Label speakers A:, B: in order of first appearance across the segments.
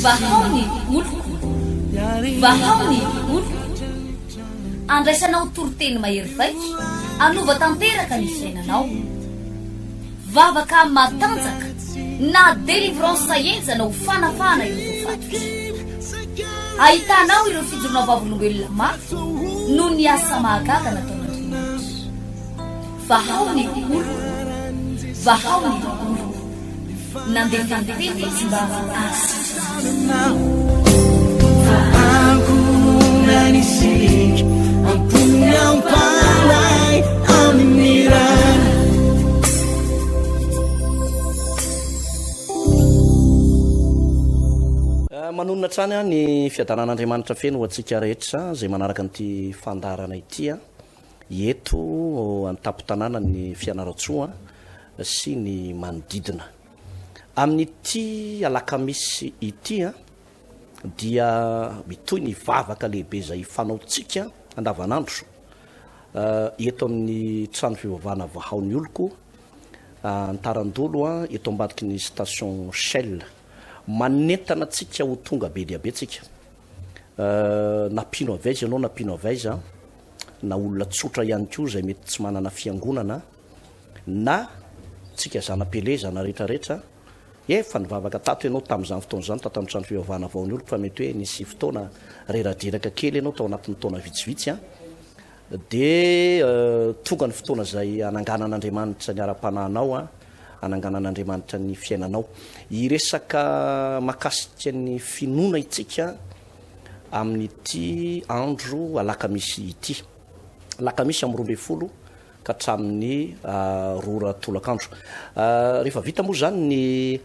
A: Vahao ny oloko, vahao ny oloko. Andraisanao toriteny mahery vaika, hanova tanteraka ny fiainanao. Vavaka matanjaka na délivrance henjana ho fanafahana ireo voafatotra. Ahitanao ireo fijoroana vavolombelona mafy noho ny asa mahagaga nataon'Andriamanitra. Vahao ny oloko, vahao ny oloko. Nandefa ny teny izy mba hahasitrana
B: Manonona hatrany ny fiadanan'Andriamanitra feno ho antsika rehetra izay manaraka an'ity fandaharana ity eto an-tampon-tanànan'i Fianarantsoa sy ny manodidina. Amin'ity alakamisy ity dia mitohy ny vavaka lehibe izay fanaontsika andavanandro eto amin'ny trano fivavahana Vahao ny Oloko Antarandolo eto ambadiky ny station Shell. Manentana antsika ho tonga be dia be tsika. Na mpino avy aiza ianao na mpino avy aiza, na olona tsotra ihany koa izay mety tsy manana fiangonana, na tsika zana-pielezana rehetra rehetra, efa nivavaka tato ianao tamin'izany fotoana izany tato amin'ny trano fivavahana vao ny oloko fa mety hoe nisy fotoana reradreraka kely ianao tao anatin'ny taona vitsivitsy an, dia tonga ny fotoana izay hananganan'Andriamanitra ny ara-panahinao an, hananganan'Andriamanitra ny fiainanao. Hiresaka mahakasika ny finoana itsika amin'ity andro alakamisy ity. Alakamisy amin'ny 12 ka hatramin'ny 2 ora tolakandro. Rehefa vita moa izany ny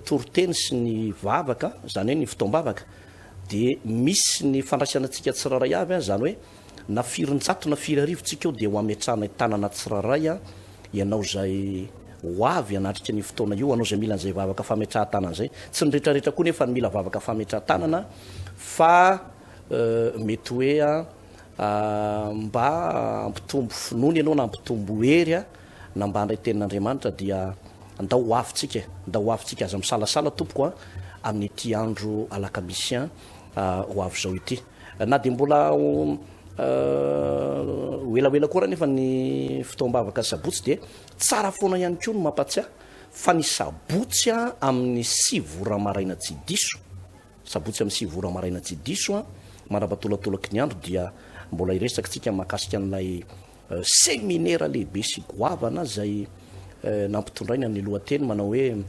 B: toriteny sy ny vavaka, izany hoe ny fotoam-bavaka, dia misy ny fandraisana antsika tsirairay avy, izany hoe na firinjato na firy arivo tsika eo dia ho ametrahana tanana tsirairay ianao izay ho avy hanatrika an'io fotoana io, anao izay mila an'izay vavaka fametrahan-tanana izay. Tsy ny rehetrarehetra koa nefa no mila vavaka fametrahan-tanana fa mety hoe mba hampitombo finoana ianao na hampitombo hery na mba handray tenin'Andriamanitra dia andao ho avy tsika e, andao ho avy tsika, aza misalasala tompoko a, amin'ity andro alakamisy ho avy izao ity. Na dia mbola ho elaela koa anefa ny fotoam-bavaka sabotsy dia tsara foana ihany koa ny mampatsiahy fa ny sabotsy amin'ny 9 ora maraina tsy diso, Sabotsy amin'ny 9 ora maraina tsy diso an, mandrapatolatolaky ny andro dia mbola hiresaka tsika mahakasika an'ilay seminera lehibe sy goavana izay nampitondraina ny lohateny manao hoe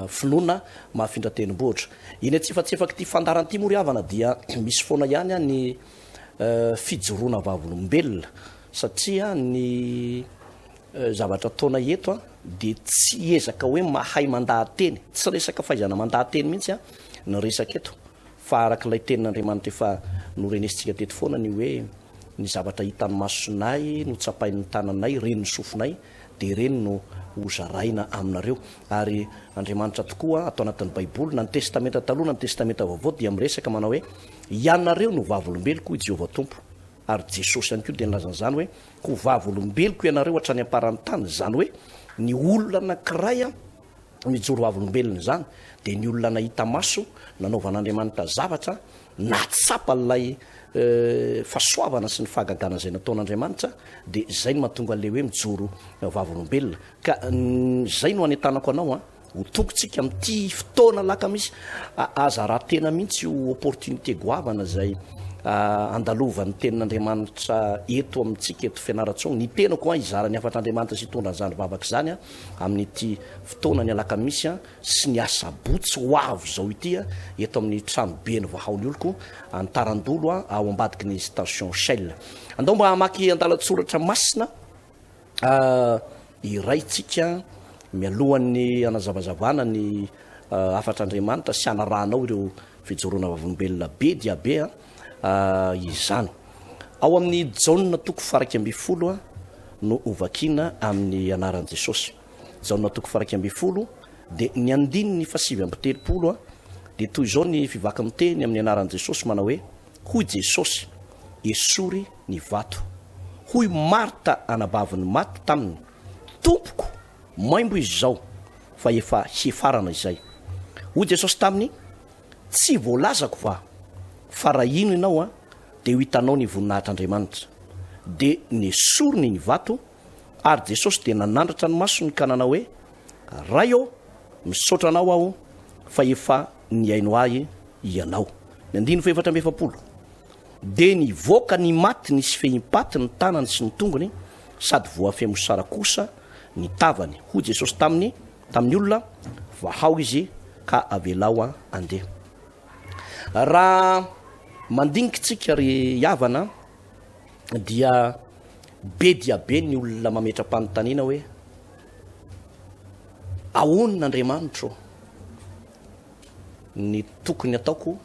B: finoana mahafindra tendrombohitra. Eny antsefatsefak'ity fandaharana ity moa ry havana dia misy foana ihany ny fijoroana vavolombelona satria ny Zavatra ataonay eto dia tsy ezaka hoe mahay mandaha-teny, tsy resaka fahaizana mandaha-teny mihitsy ny resaka eto fa araka ilay tenin'Andriamanitra efa norenesintsika teto foana ny hoe ny zavatra hitan'ny masonay, notsapain'ny tananay, ren'ny sofinay dia ireny no hozaraina aminareo. Ary Andriamanitra tokoa ato anatin'ny Baiboly, na ny Testamenta Taloha na ny Testamenta Vaovao dia miresaka manao hoe ianareo no vavolombeloko hoy Jehovah Tompo. Ary Jesosy ihany koa dia nilaza an'izany hoe, Ho vavolombeloko ianareo hatrany am-paran'ny tany, izany hoe ny olona anankiray mijoro vavolombelona izany dia ny olona nahita maso nanaovan'Andriamanitra zavatra, nahatsapa ilay fahasoavana sy ny fahagagana izay nataon'Andriamanitra, dia izay no mahatonga an'ilay hoe mijoro vavolombelona. Ka izay no anentanako anao an. Ho tompontsika amin'ity fotoana alakamisy, aza raha-tena mihitsy io opportunité goavana izay andalovan'ny tenin'Andriamanitra eto amintsika eto Fianarantsoa. Ny tenako an, hizara ny hafatr'Andriamanitra sy hitondra an'izany vavaka izany amin'ity fotoana ny alakamisy sy ny asabotsy ho avy izao ity eto amin'ny tranoben'ny Vahao ny Oloko Antarandolo ao ambadiky ny station Shell. Andao mba hamaky andalan-tsoratra masina. Iray tsika mialohan'ny hanazavazavana ny hafatr'Andriamanitra sy hanarahanao ireo fijoroana vavolombelona be dia be izany. Ao amin'ny Jaona toko faraika 11 no hovakiana amin'ny anaran'i Jesosy. Jaona toko faraika 11 dia ny andininy fahasivy amby 30 dia toy izao ny fivakin'ny teny amin'ny anaran'i Jesosy manao hoe Hoy Jesosy, Esory ny vato. Hoy Marta anabavin'ny maty taminy, Tompoko, maimbo izy izao. fa efa hifarana izay. Hoy Jesosy taminy, Tsy voalazako va fa raha hino ianao dia ho hitanao ny voninahitr'Andriamanitra? Dia nesoriny ny vato, ary Jesosy dia nanandratra ny masony ka nanao hoe, Ray ô, misaotra Anao aho fa efa nihaino ahy Ianao. Ny andininy faha-44. Dia nivoaka ny maty nisy fehim-paty ny tanany sy ny tongony, sady voafehy mosara kosa ny tavany. Hoy Jesosy taminy, tamin'ny olona, Vahao izy ka avelao handeha. Raha mandinika tsika ry havana dia be dia be ny olona mametra-panontaniana hoe, Ahoana Andriamanitro ny tokony ataoko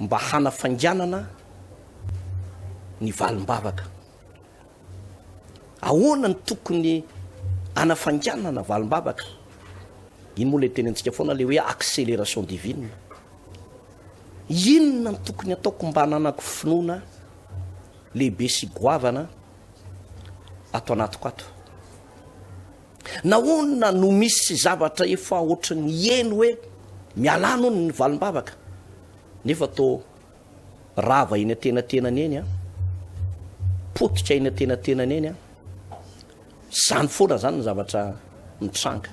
B: mba hanafainganana ny valim-bavaka? Ahoana no tokony hanafainganana valim-bavaka? Iny moa ilay tenentsika foana ilay hoe accélération divine. Inona no tokony ataoko mba hananako finoana lehibe sy goavana ato anatiko ato? Nahoana no misy zavatra efa ohatran'ny heno hoe mialà hono ny valim-bavaka nefa toa rava eny antenatenany eny an, potika eny antenatenany eny an, zany foana zany ny zavatra mitranga.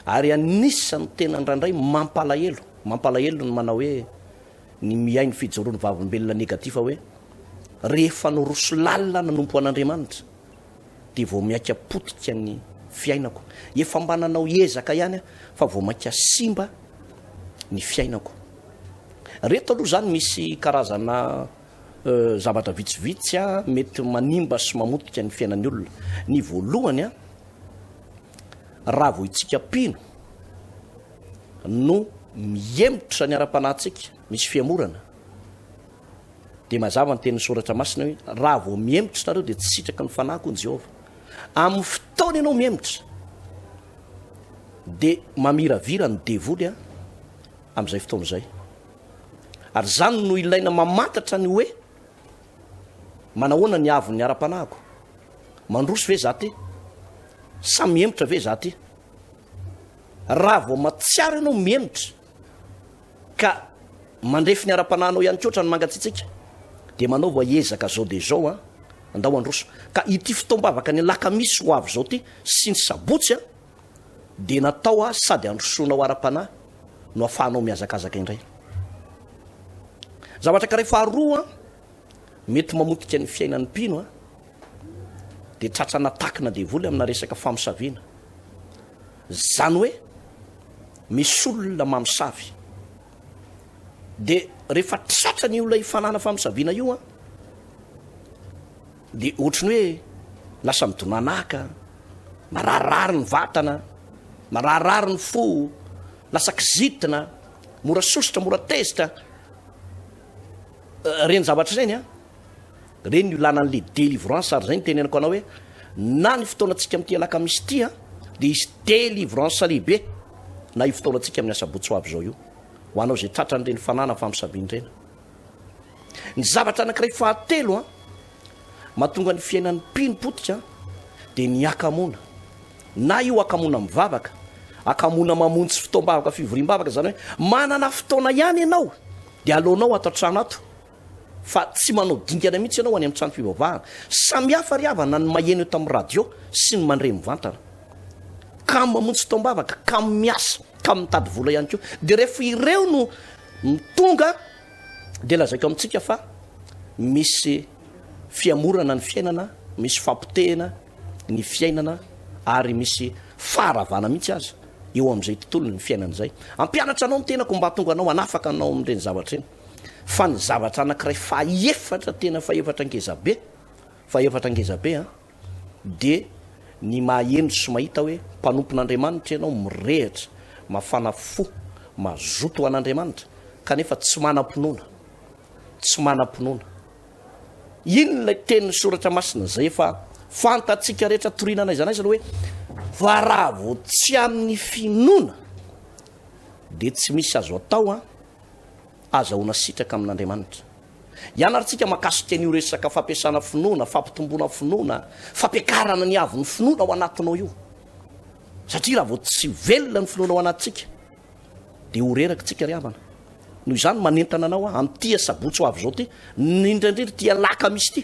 B: Ary anisan'ny tena indraindray mampalahelo, mampalahelo ny manao hoe ny mihaino fijoroan'ny vavolombelona negatif hoe rehefa niroso lalina nanompo an'Andriamanitra dia vao miaika potika ny fiainako. Efa mba nanao ezaka ihany aho fa vao mainka simba ny fiainako. Reto aloha zany misy karazana zavatra vitsivitsy mety manimba sy mamotika ny fiainan'ny olona. Ny voalohany, raha vao itsika mpino no mihemotra ny ara-panahintsika, misy fihemorana, dia mazava ny tenin'ny Soratra Masina hoe, Raha vao mihemotra nareo dia tsy sitraky ny fanahiko hoy Jehovah. Amin'ny fotoana ianao mihemotra, dia mamiravira ny devoly amin'izay fotoana izay. Ary izany no ilaina mamantatra ny hoe, manahoana ny haavon'ny ara-panahiko? Mandroso ve za ty? Sa mihemotra ve za ty? Raha vao matsiaro ianao mihemotra, Ka mandrefy ny ara-panahinao ihany koa ohatran'ny mangatsiatsiaka dia manaova ezaka zao dia zao an, andao handroso. Ka ity fotoam-bavaka ny alakamisy ho avy izao ity sy ny sabotsy an dia natao an sady handrosoanao ara-panahy no afahanao mihazakazaka indray. Zavatra ankiray faharoa an mety mamotika ny fiainan'ny mpino an dia tratrana takina devoly amina resaka famosaviana. Zany hoe misy olona mamosavy de rehefa tratrany io ilay fanana famosaviana io an, de ohatry ny hoe lasa midonanaka, mararirary ny vatana, mararirary ny fo, lasa kizitina, mora sosotra, mora tezitra, reny zavatra ireny an. Ireny no ilana an'le délivrance ary izay no teneniko anao hoe na ny fotoanantsika amin'ity alakamisy ity an dia hisy délivrance lehibe na io fotoanantsika amin'ny asabotsy ho avy izao io ho anao izay tratran'ireny fanana famosaviana ireny. Ny zavatra anankiray fahatelo an mahatonga ny fiainan'ny mpino potika dia ny hakamoana. Na io hakamoana mivavaka, hakamoana mamonjy fotoam-bavaka fivoriam-bavaka izany hoe manana fotoana ihany ianao dia aleonao ato an-trano ato Fa tsy manao dingana mihitsy ianao any amin'ny trano fivavahana. Samy hafa ry havana ny maheno eto amin'ny radio sy ny mandre mivantana. Kamo mamonjy fotoam-bavaka, kamo miasa, kamo mitady vola ihany koa. Dia rehefa ireo no tonga dia lazaiko amintsika fa misy fihamorana ny fiainana, misy fampotehina ny fiainana ary misy faharavana mihitsy aza eo amin'izay tontolon'ny fiainana izay. Hampianatra anao ny tenako mba hahatonga anao hanafaka anao amin'ireny zavatra ireny. Fa ny zavatra anankiray fahefatra tena fahefatra ngezabe, fahefatra ngezabe an, dia ny maheno sy mahita hoe mpanompon'Andriamanitra ianao mirehitra, mafana fo, mazoto ho an'Andriamanitra, kanefa tsy manam-pinoana, tsy manam-pinoana. Inona ilay tenin'ny soratra masina izay efa fantatsika rehetra toriana n'aiza n'aiza hoe fa raha vao tsy amin'ny finoana dia tsy misy azo atao an, azahoana sitraka amin'Andriamanitra. Ianarantsika mahakasika an'io resaka fampiasana finoana, fampitomboana finoana, fampiakarana ny haavon'ny finoana ao anatinao io. Satria raha vao tsy velona ny finoana ao anatintsika dia ho reraka tsika ry havana. Noho izany manentana anao aho amin'ity asabotsy ho avy izao ity, indrindra indrindra ity alakamisy ity.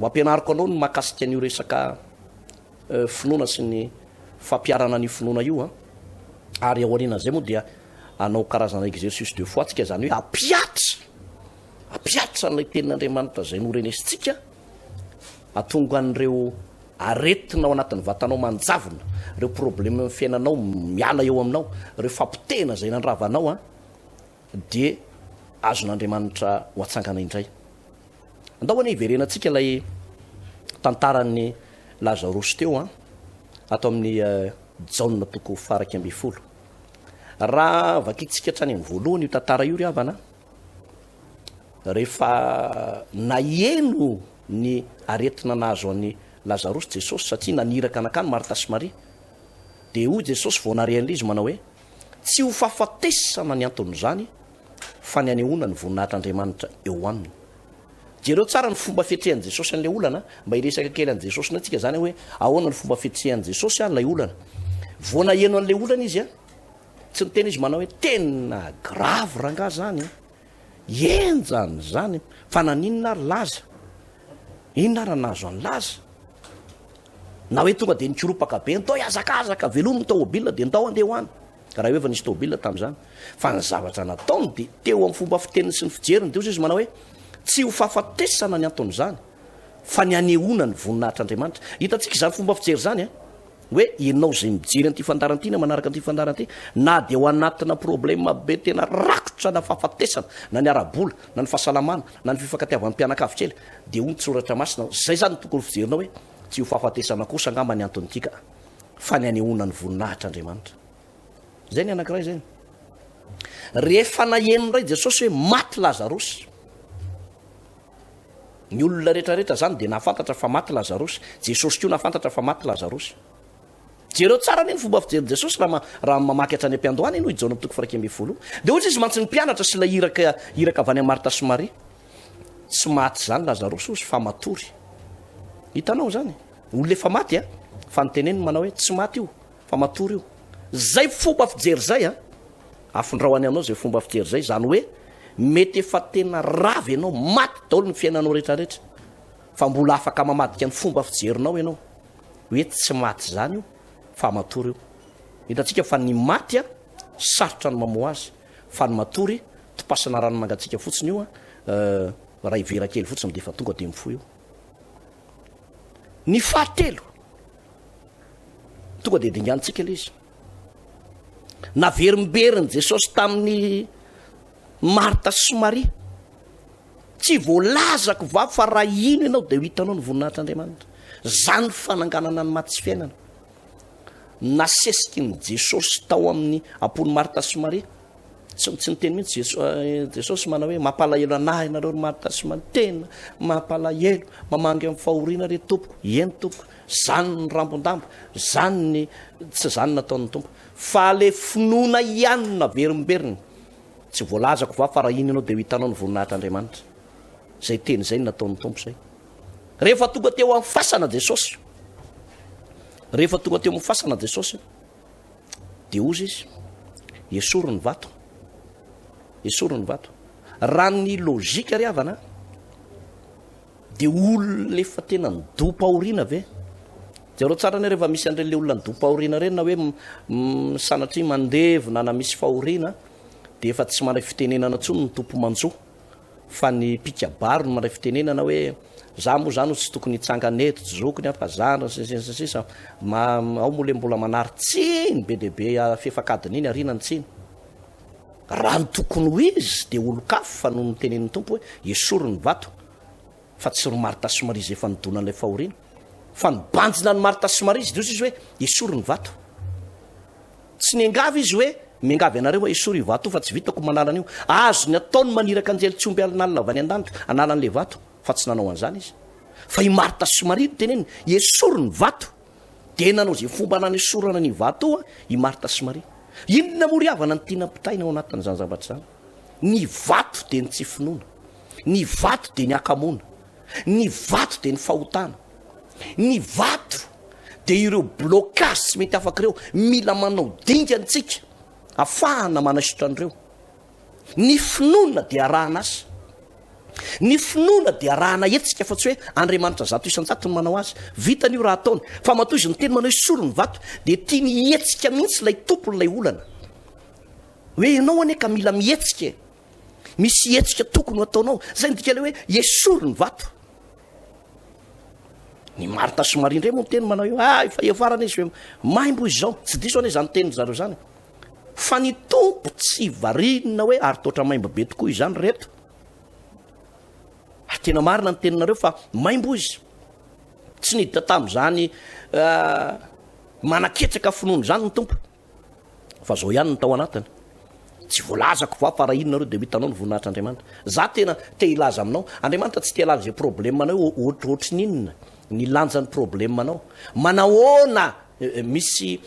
B: Ho ampianariko anao ny mahakasika an'io resaka finoana sy ny fampiharana an'io finoana io an. Ary aorianan'izay moa dia hanao karazana exercice de foi tsika, izany hoe hampiatra, hampiatra an'ilay tenin'Andriamanitra izay norenesintsika, hahatonga an'ireo aretina ao anatin'ny vatanao manjavona, ireo problème amin'ny fiainanao miala eo aminao, ireo fampotehana izay nandrava anao an, dia azon'Andriamanitra ho atsangana indray. Andao anie hiverenantsika ilay tantaran'i Lazarosy teo an, ato amin'ny Jaona toko faha-11. Raha vakintsika hatrany amin'ny voalohany io tantara io ry havana, rehefa naheno ny aretina nahazo an'i Lazarosy Jesosy, satria naniraka nankany Marta sy Maria, dia hoy Jesosy vao nare an'ilay izy manao hoe, Tsy ho fahafatesana ny anton'izany fa ny hanehoana ny voninahitr'Andriamanitra eo aminy. Jereo tsara ny fomba fiatrehan'i Jesosy an'ilay olana, mba hiresaka kely an'i Jesosy indray tsika izany hoe ahoana ny fomba fiatrehan'i Jesosy an'ilay olana. Vao naheno an'ilay olana izy, tsy niteny izy manao hoe tena grave rangaha izany, henjana izany, fa naninona ary Laza? Inona ary nahazo an'i Laza? Na hoe tonga dia nikoropaka be, ndao hihazakazaka, velomy ny taomobilina dia ndao handeha ho any. Raha eo efa nisy taomobilina tamin'izany. Fa ny zavatra nataony dia teo amin'ny fomba fiteniny sy ny fijeriny dia hoy izy manao hoe, tsy ho fahafatesana ny anton'izany, fa ny hanehoana ny voninahitr'Andriamanitra. Hitantsika izany fomba fijery izany an! Hoe ianao izay mijery an'ity fandaharana ity na manaraka an'ity fandaharana ity, na dia ao anatina problème be tena rakotra na fahafatesana, na ny ara-bola, na ny fahasalamana, na ny fifankatiavan'ny mpianakavy kely, dia hoy ny Soratra Masina, izay izany no tokony fijerinao hoe, tsy ho fahafatesana kosa angamba ny anton'ity ka, fa ny hanehoana ny voninahitr'Andriamanitra. Izay ny anankiray izay. Rehefa naheno indray Jesosy hoe maty Lazarosy, ny olona rehetrarehetra izany dia nahafantatra fa maty Lazarosy. Jesosy koa nahafantatra fa maty Lazarosy. Jereo tsara anie ny fomba fijerin'i Jesosy raha raha mamaky hatrany am-piandohana ianao i Jaona toko faha 11. Dia hoy izy mantsy ny mpianatra sy ilay iraka iraka avy any amin'i Marta sy Maria. Tsy maty izany Lazarosy hozy fa matory. Hitanao izany? Olona efa maty a, fa niteneniny manao hoe tsy maty io fa matory io. Zay fomba fijery zay a, afindrao any aminao zay fomba fijery zay, zany hoe mety efa tena rava ianao, maty daholo ny fiainanao rehetrarehetra, fa mbola afaka mamadika ny fomba fijerinao ianao hoe tsy maty zany io fa matory io. Hitantsika fa ny maty a, sarotra ny mamoha azy, fa ny matory topasana rano mangatsiaka fotsiny io a, ray vera kely fotsiny dia efa tonga dia mifoha io. Ny fahatelo, tonga dia dinganintsika ilay izy. Naverimberin'i Jesosy tamin'ny Marta sy Maria. Tsy voalazako va fa raha hino ianao dia ho hitanao ny voninahitr'Andriamanitra. Zany fananganana ny maty sy fiainana. Nasesikin'i Jesosy tao amin'ny am-pon'i Marta sy Maria. Tsy tsy niteny mihitsy Jeso Jesosy manao hoe mampalahelo anahy ianareo ry Marta sy Maria. Tena mampalahelo, mamangy amin'ny fahoriana re tompoko. Eny tompoko, zany ny rambon-damba, zany ny tsy zany nataon'ny Tompo. Fa le finoana ihany no naverimberiny. Tsy voalazako va fa raha iny ianao dia ho hitanao ny voninahitr'Andriamanitra. Zay teny zay no nataon'ny Tompo zay. Rehefa tonga teo amin'ny fasana Jesosy, rehefa tonga teo amin'ny fasana Jesosy, dia hozy izy, esory ny vato, esory ny vato. Raha ny logika ry havana, dia olona efa tena nidom-pahoriana ve? Jereo tsara anie rehefa misy an'ireny le olona nidom-pahoriana ireny na hoe sanatria mandevina na misy fahoriana, dia efa tsy mandray fitenenana intsony ny tompo-manjo. Fa ny mpikabary no mandray fitenenana hoe za moa zany tsy tokony hitsangana eto, tsy zokiny aho fa zandriny sy ny sisa sy ny sisa. Ma, ao moa le mbola manary tsiny be dia be afefak'adiny iny ariana ny tsiny. Raha ny tokony ho izy dia olon-kafa no notenenin'ny Tompo hoe esory ny vato fa tsy ry Marta sy Maria izay efa nidonan'ilay fahoriana. Fa nibanjina an'i Marta sy Maria izy dia hoy izy hoe esory ny vato. Tsy niangavy izy hoe, Miangavy anareo aho, esory io vato io fa tsy vitako ny manala an'io. Azony atao ny maniraka anjely tsy omby alinalina avy any an-danitra hanala an'ilay vato, fa tsy nanao an'izany izy. Fa i Marta sy Maria no teneniny, Esory ny vato! Dia nanao izay fomba nanesorana an'io vato io i Marta sy Maria. Inona moa ry havana no tiana ampitaina ao anatin'izany zavatra izany? Ny vato dia ny tsy finoana. Ny vato dia ny hakamoana. Ny vato dia ny fahotana. Ny vato. Dia ireo blocage tsy mety afaka ireo, mila manao dingana tsika afahana manaisotra an'ireo. Ny finoana dia arahana asa. Ny finoana dia arahana hetsika fa tsy hoe Andriamanitra 100% no manao azy. Vitany io raha ataony. Fa matoa izy niteny manao hoe soro ny vato dia tiany hihetsika mihitsy ilay tompon'ilay olana. Hoe ianao anie ka mila mihetsika e. Misy hetsika tokony ho ataonao. Izay no dikan'ilay hoe esory ny vato. Ny Marta sy Maria indray moa miteny manao io, ah efa hiafarana izy hoe maimbo izy izao. Tsy diso anie izany tenin-dry zareo izany. Fa ny Tompo tsy variana hoe ary toatra maimbo be tokoa izany ry reto. Ary tena marina ny teninareo fa maimbo izy. Tsy niditra tamin'izany uh, manaketraka finoana izany ny Tompo. Fa zao ihany ny tao anatiny. Tsy voalazako va fa raha ino nareo dia ho hitanao ny voninahitr'Andriamanitra. Za tena te hilaza aminao, Andriamanitra tsy te hilaza izay problème anao hoe ohatrohatry ny inona ny lanjan'ny problème anao. Manahoana misy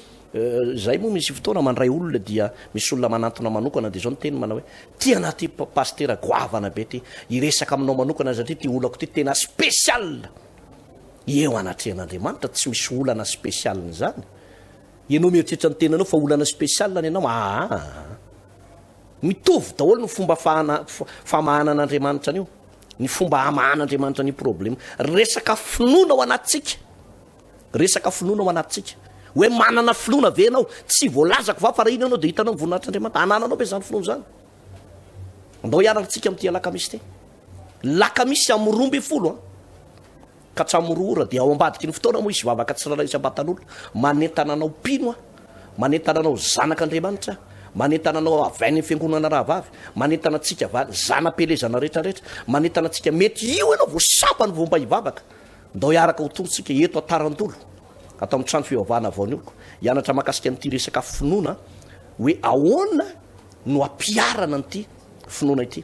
B: zay moa misy fotoana mandray olona dia misy olona manantona manokana dia zao ny teny manao hoe ty anah ty pasitera goavana be ty hiresaka aminao manokana satria ty olako ty tena spécial. Eo anatrehan'Andriamanitra tsy misy olana spécial izany. Ianao mieritreritra ny tenanao fa olana spécial ny anao aa. Mitovy daholo ny fomba fahana famahanan'Andriamanitra an'io. Ny fomba hamahan'Andriamanitra an'io problème. Resaka finoana ao anatintsika. Resaka finoana ao anatintsika. Hoe manana finoana ve ianao? Tsy voalazako va fa raha iny ianao dia hitanao ny voninahitr'Andriamanitra. Anananao ve izany finoana izany? Andao hiaraka tsika amin'ity alakamisy ity. Lakamisy amin'ny 12 an. Ka hatramin'ny 2 ora dia ao ambadiky ny fotoana moa izy vavaka tsirairay isam-batan'olona. Manentana anao mpino aho, manentana anao zanak'Andriamanitra aho, manentana anao avy any amin'ny fiangonana rahavavy, manentana antsika vady, zana-pielezana rehetra rehetra, manentana antsika mety io ianao vao sambany vao mba hivavaka. Ndao hiaraka ho tonga tsika eto Antarandolo, ato amin'ny trano fivavahana vao nioriko, hianatra mahakasika an'ity resaka finoana hoe ahoana no ampiharana an'ity finoana ity.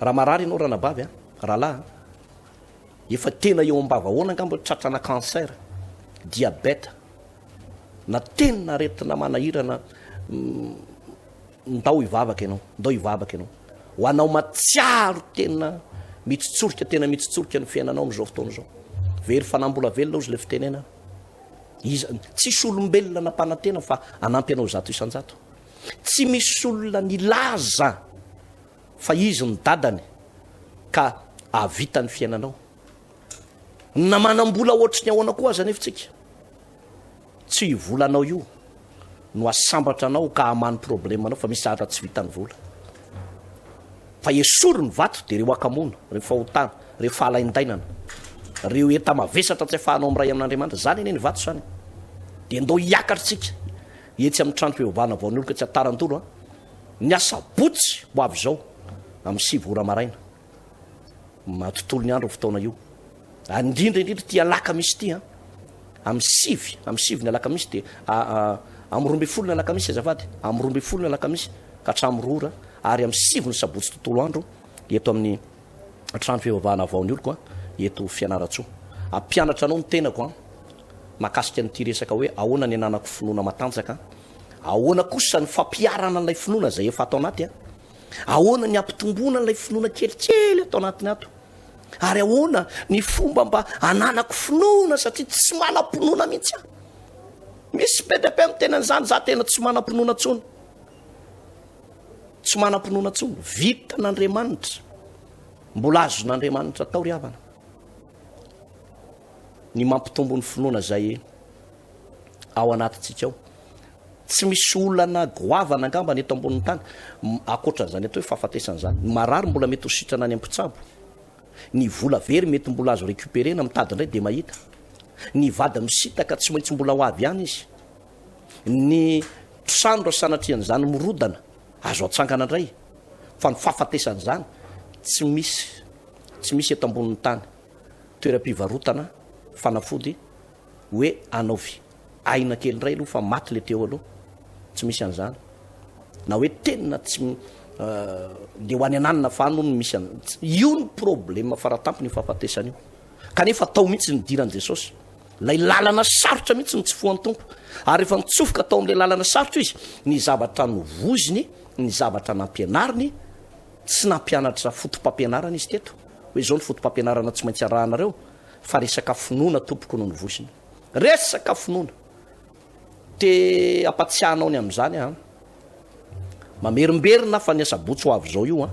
B: Raha marary ianao ranabavy a, rahalahy a, Efa tena eo am-bava ahoana angamba tratrana cancer, diabète, na tena aretina manahirana ndao hivavaka ianao, ndao hivavaka ianao. Ho anao matsiaro tena mitsotsorika, tena mitsotsorika ny fiainanao amin'izao fotoana izao. Very fanahy mbola velona hozy ilay fitenenana. Iza, tsisy olombelona nampanantena fa hanampy anao 100%. Tsy misy olona nilaza Fa izy no dadany ka ahavita ny fiainanao. Na manam-bola ohatry ny ahoana koa aza anefa tsika, tsy io volanao io no hasambatra anao ka hamaha ny problème anao fa misy zavatra tsy vitan'ny vola. Fa esory ny vato dia ireo hakamoana, ireo fahotana, ireo fahalaindainana, ireo enta-mavesatra tsy afahanao miray amin'Andriamanitra, izany anie ny vato izany. Dia ndao hiakatra tsika etsy amin'ny trano fivavahana vao niorika tsy Antarandolo an. Ny asabotsy ho avy izao, amin'ny 9 ora maraina, matontolo ny andro io fotoana io. Ary indrindra indrindra ity alakamisy ity an, amin'ny sivy, amin'ny sivy ny alakamisy dia amin'ny 12 ny alakamisy azafady, amin'ny 12 ny alakamisy ka hatramin'ny 2 ora, ary amin'ny 9 ny sabotsy tontolo andro eto amin'ny trano fivavahana vao ny oloko an, eto Fianarantsoa. Hampianatra anao ny tenako an, mahakasika an'ity resaka hoe ahoana ny ananako finoana matanjaka. Ahoana kosa ny fampiharana an'ilay finoana izay efa ato anaty an? Ahoana ny hampitomboana an'ilay finoana kelikely ato anatiny ato? Ary ahoana ny fomba mba hananako finoana satria tsy manam-pinoana mihitsy aho? Misy be dia be miteny an'izany, za tena tsy manam-pinoana intsony. Tsy manam-pinoana intsony. Vitan'Andriamanitra. Mbola azon'Andriamanitra atao ry havana ny mampitombo ny finoana izay ao anatintsika ao. Tsy misy olana goavana angamba ny eto ambonin'ny tany, ankoatran'izany atao hoe fahafatesana izany. Ny marary mbola mety ho sitrana any amin'ny mpitsabo. Ny vola very mety mbola azo récupérer-na, mitady indray dia mahita. Ny vady misintaka tsy maintsy mbola ho avy ihany izy. Ny trano raha sanatrian'izany mirodana, azo atsangana indray. Fa ny fahafatesana izany tsy misy, tsy misy eto ambonin'ny tany. Toeram-pivarotana fanafody hoe anaovy aina kely indray aloha fa maty le teo aloha, tsy misy an'izany, na hoe tena tsy de ho any ananona fa any hono misy an, io ny problème faratampony io fahafatesana io, kanefa tao mihitsy ny nidiran'i Jesosy, lay lalana sarotra mihitsy ny tsofohan'ny Tompo, ary rehefa nitsofoka tao amin'ilay lalana sarotra izy, ny zavatra novoziny, ny zavatra nampianariny, tsy nampianatra foto-pampianarana izy teto, hoe izao ny foto-pampianarana tsy maintsy arahanareo, Fa resaka finoana tompoko no novoizina. Resaka finoana. Te hampatsiahy anao ny amin'izany aho an. Mamerimberina fa ny asabotsy ho avy izao io an,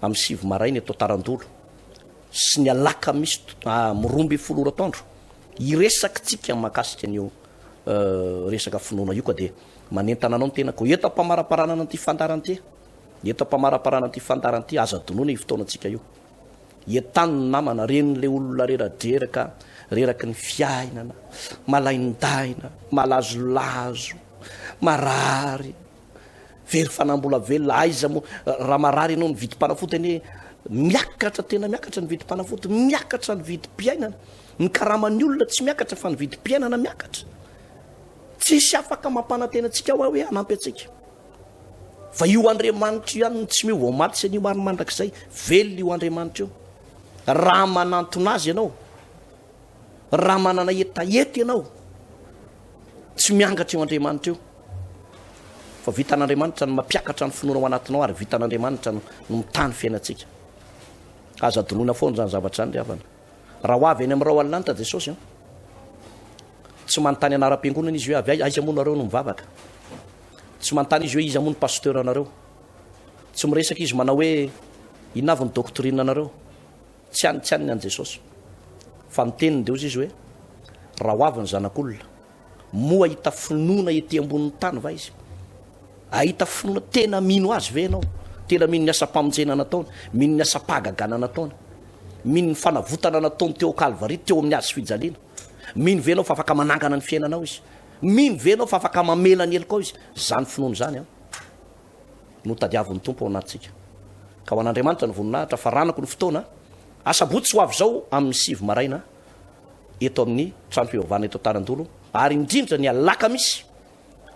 B: amin'ny 9 maraina eto Antarandolo sy ny alakamisy 12 ora atoandro, hiresaka tsika mahakasika an'io resaka finoana io ka dia manentana anao ny tenako eto am-pamaraparanana an'ity fandaharana ity, eto am-pamaraparanana an'ity fandaharana ity, aza adinoina io fotoanantsika io. Entano ny namana, ren'ilay olona reradreraka, reraky ny fiainana, malaindaina, malazolazo, marary, very fanambola velona, aiza moa, raha marary ianao ny vidim-panafody anie miakatra, tena miakatra ny vidim-panafody, miakatra ny vidim-piainana, ny karaman'ny olona tsy miakatra fa ny vidim-piainana miakatra. Tsisy afaka mampanantena antsika hoa hoe hanampy antsika. Fa io Andriamanitra io ihany no tsy miova omaly sy anio ary mandrakizay. Velona io Andriamanitra io. Raha manantona Azy ianao, raha manana hetaheta ianao, tsy miangatra io Andriamanitra io. Fa vitan'Andriamanitra ny mampiakatra ny finoana ao anatinao ary vitan'Andriamanitra no mitaha ny fiainantsika. Aza adinoina foana izany zavatra izany ry havana. Raha ho avy any amin'ny rahona lanitra Jesosy an, tsy manontany anaram-piangonana izy hoe avy aiza, aiza moa nareo no mivavaka. Tsy manontany izy hoe iza moa ny pasteur anareo. Tsy miresaka izy manao hoe inona avy ny doctrine anareo. Tsy any, tsy any ny an'i Jesosy. Fa ny teniny dia hozy izy hoe raha ho avy ny zanak'olona, Moa hahita finoana ety ambonin'ny tany va izy? Hahita finoana tena mino azy ve ianao? Tena mino ny asam-pamonjena nataony? Mino ny asam-pahagagana nataony? Mino ny fanavotana nataony teo Kalvary, teo amin'ny hazo fijaliana? Mino ve ianao fa afaka manangana ny fiainanao izy? Mino ve ianao fa afaka mamela ny helokao izy? Izany finoana izany an, no tadiavin'ny Tompo ao anatintsika. Ka ho an'Andriamanitra ny voninahitra, faranako ny fotoana, asabotsy ho avy izao amin'ny 9 maraina, eto amin'ny trano fivavahana eto Antanandolo ary indrindra ny alakamisy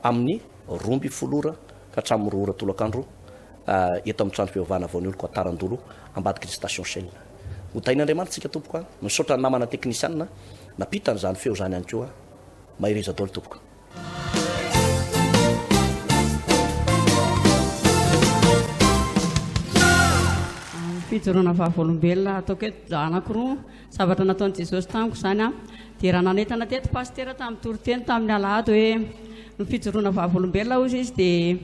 B: amin'ny 12 ora ka hatramin'ny 2 ora tolakandro eto amin'ny trano fivavahana vao ny oloko Antarandolo ambadiky ny station Shell. Ho tahin'Andriamanitra tsika tompoko a. Misaotra ny namana teknisianina nampita an'izany feo izany ihany koa. Mahereza daholo tompoko.
C: Fijoroana vavolombelona ataoko hoe anankiroa Zavatra nataon'i Jesosy tamiko izany an. Dia raha nanentana teto Pasitera tamin'ny toriteny tamin'ny alahady hoe ny fijoroana vavolombelona hozy izy dia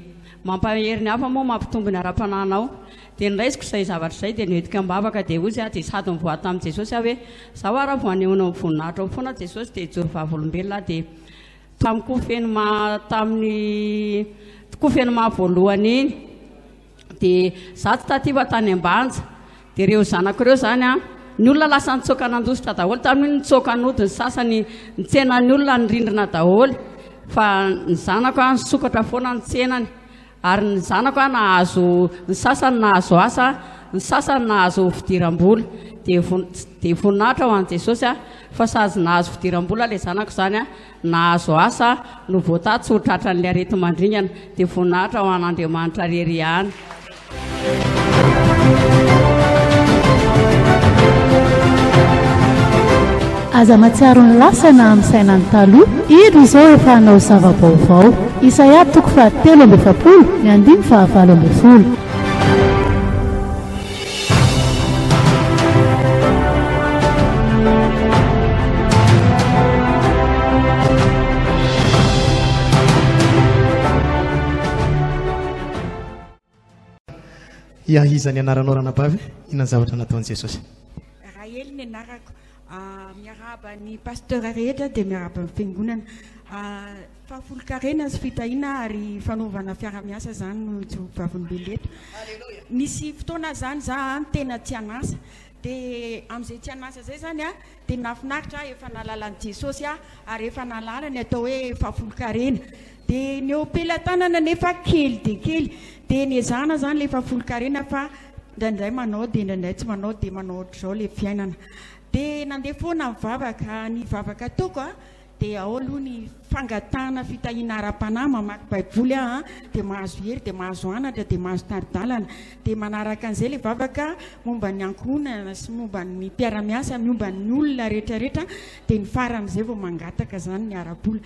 C: mampahery ny hafa moa mampitombo ny ara-panahinao. Dia noraisiko izay zavatra izay dia noentiko am-bavaka dia hozy aho dia sady nivoady tamin'i Jesosy aho hoe izaho ary vao hanehoanao ny voninahitrao foana Jesosy dia hijoro vavolombelona aho dia tamin'ny kofenoma tamin'ny kofenoma voalohany iny. Dia za tsy taty fa tany Ambanja. Dia ireo zanako ireo izany an, ny olona lasa nitsoaka nandositra daholo tamin'iny, nitsoaka nody ny sasany, ny tsenan'ny olona nirindrina daholo. Fa ny zanako an, nisokatra foana ny tsenany. Ary ny zanako an, nahazo, ny sasany nahazo asa, ny sasany nahazo fidiram-bola. Dia von- dia voninahitra ho an'i Jesosy an, fa sady nahazo fidiram-bola ilay zanako izany an, Nahazo asa no voatahy tsy ho tratran'ilay areti-mandringana dia voninahitra ho an'Andriamanitra rery ihany.
D: Aza mahatsiaro ny lasa na misaina ny taloha, indro izao efa hanao zava-baovao. Isaia toko faha-43, ny andininy faha-18.
E: Ya, iza ny anaranao ranabavy? Inona ny zavatra nataon'i Jesosy?
F: Rahely ny anarako. Ah, miarahaba ny pasteur rehetra dia miarahaba ny fiangonana. Ah, Fahafolonkarena sy fitahiana ary fanaovana fiarahamiasa zany no ijoroako vavolombelona eto. Nisy fotoana zany za an tena tsy an'asa de amzay tsy an'asa zay zany an de nahafinaritra ahy efa nahalala an'i Jesosy aho ary efa nahalala ny atao hoe fahafolonkarena de ny eo am-pelatanana nefa kely dia kely de niezahana zany le fahafolonkarena fa indraindray manao de indraindray tsy manao de manao ohatr'izao le fiainana de nandeha foana nivavaka ny vavaka ataoko an Dia ao aloha ny fangatahana fitahiana ara-panahy, mamaky baiboly aho an, dia mahazo hery, dia mahazo anatra, dia mahazo tari-dalana. Dia manaraka an'izay ilay vavaka momba ny ankohonana sy momba ny mpiara-miasa, momba ny olona rehetra rehetra, dia ny faran'izay vao mangataka izany ny ara-bola.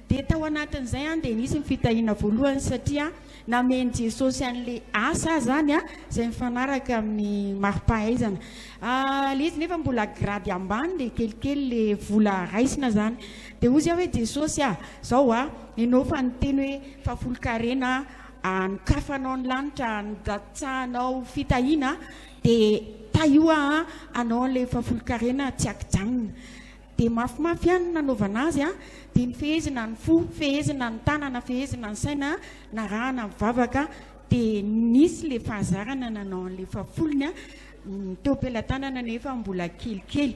F: Dia tao anatin'izay an, dia nisy ny fitahiana voalohany satria Namen'i Jesosy an'ilay asa izany izay mifanaraka amin'ny mari-pahaizana. Ilay izy nefa mbola grady ambany dia kelikely ilay vola raisina izany. Dia hozy aho hoe Jesosy a, zao a, ianao fa niteny hoe fahafolonkarena anokafanao ny lanitra, andatsahanao fitahiana, dia tahio aho hanao an'ilay fahafolonkarena tsy ankijanona. Dia mafimafy ihany ny nanaovana azy a, dia nifehezina ny fo, fehezina ny tanana, fehezina ny saina, narahana ny vavaka, dia nisy ilay fahazarana nanao an'ilay fahafolony a, teo am-pelatanana nefa mbola kelikely.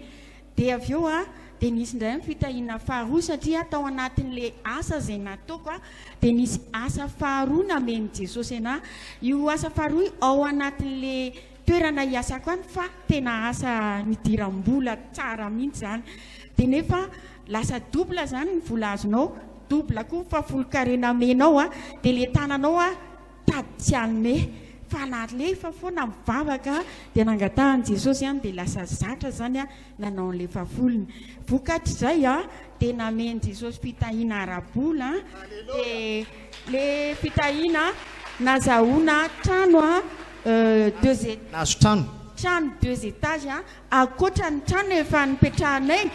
F: Dia avy eo a, dia nisy indray ny fitahiana faharoa satria tao anatin'ilay asa izay nataoko a, dia nisy asa faharoa namen'i Jesosy anah. Io asa faharoa io ao anatin'ilay toerana hiasako any fa tena asa nidiram-bola tsara mihitsy izany. Dia nefa lasa double izany ny vola azonao, double koa ny fahafolonkarena amenao a, dia ilay tananao a, tady tsy hanome fa nalefa foana mivavaka dia nangatahan'i Jesosy ihany dia lasa zatra zany nanao an'ilay fahafolony. Vokatr'izay dia namen'i Jesosy fitahiana ara-bola dia le fitahiana nazahoana trano deux
E: Nahazo trano.
F: Trano deux étages ankoatra ny trano efa nipetrahanay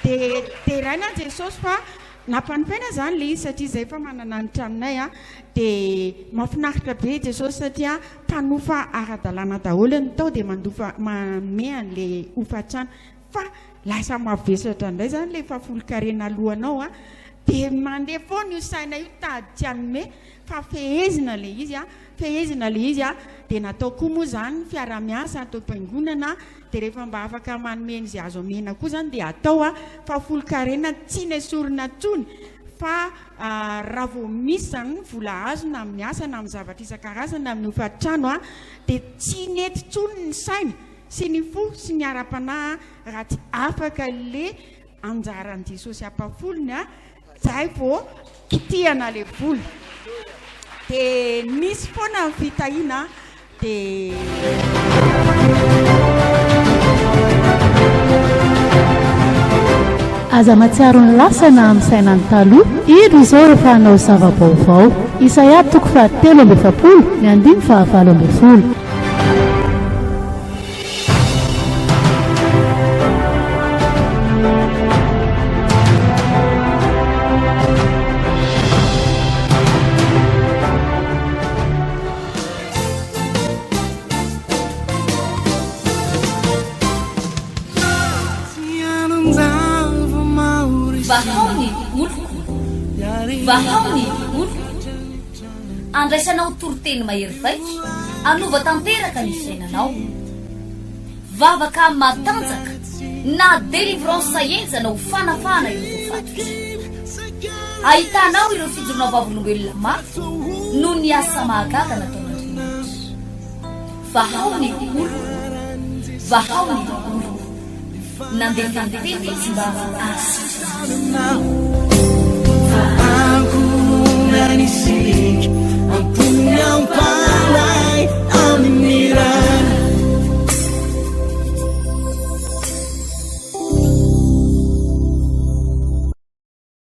F: dia deraina Jesosy fa Nampanofaina zany le izy satria zay efa manana ny tranonay a, de mafinaritra be Jesosy satria mpanofa ara-dalàna daholo ny tao de mandofa manome an'le hofantrano fa lasa mavesatra indray zany le fahafolonkarena alohanao a, de mandeha foana io saina io tady tsy hanome fa fehezina le izy a, fehezina le izy a, de natao koa moa zany ny fiara-miasa ato am-piangonana Dia rehefa mba afaka manome an'izay azo omena koa izany dia atao a, fa folon-karena tsy nesorina intsony fa raha vao misy izany ny vola azo na amin'ny asa na amin'ny zavatra isan-karazany na amin'ny hofan-trano a, dia tsy nety intsony ny saina sy ny fo sy ny ara-panahy raha tsy afaka ilay anjaran'i Jesosy ampahafolony a, Zay vao kitihana le vola. De nisy foana ny fitahiana de.
D: Aza mahatsiaro ny lasa na misaina ny taloha, indro izao efa hanao zava-baovao. Isaia toko faha43 ny andininy faha-18.
A: Vahao ny oloko, vahao ny oloko. Andraisanao toriteny mahery vaika hanova tanteraka ny fiainanao. Vavaka matanjaka na délivrance henjana ho fanafahana ireo voafatotra. Ahitanao ireo fijoroana vavolombelona mafy noho ny asa mahagaga nataon'Andriamanitra. Vahao ny oloko, vahao ny oloko. Nandefa ny teny izy mba hahasitrana.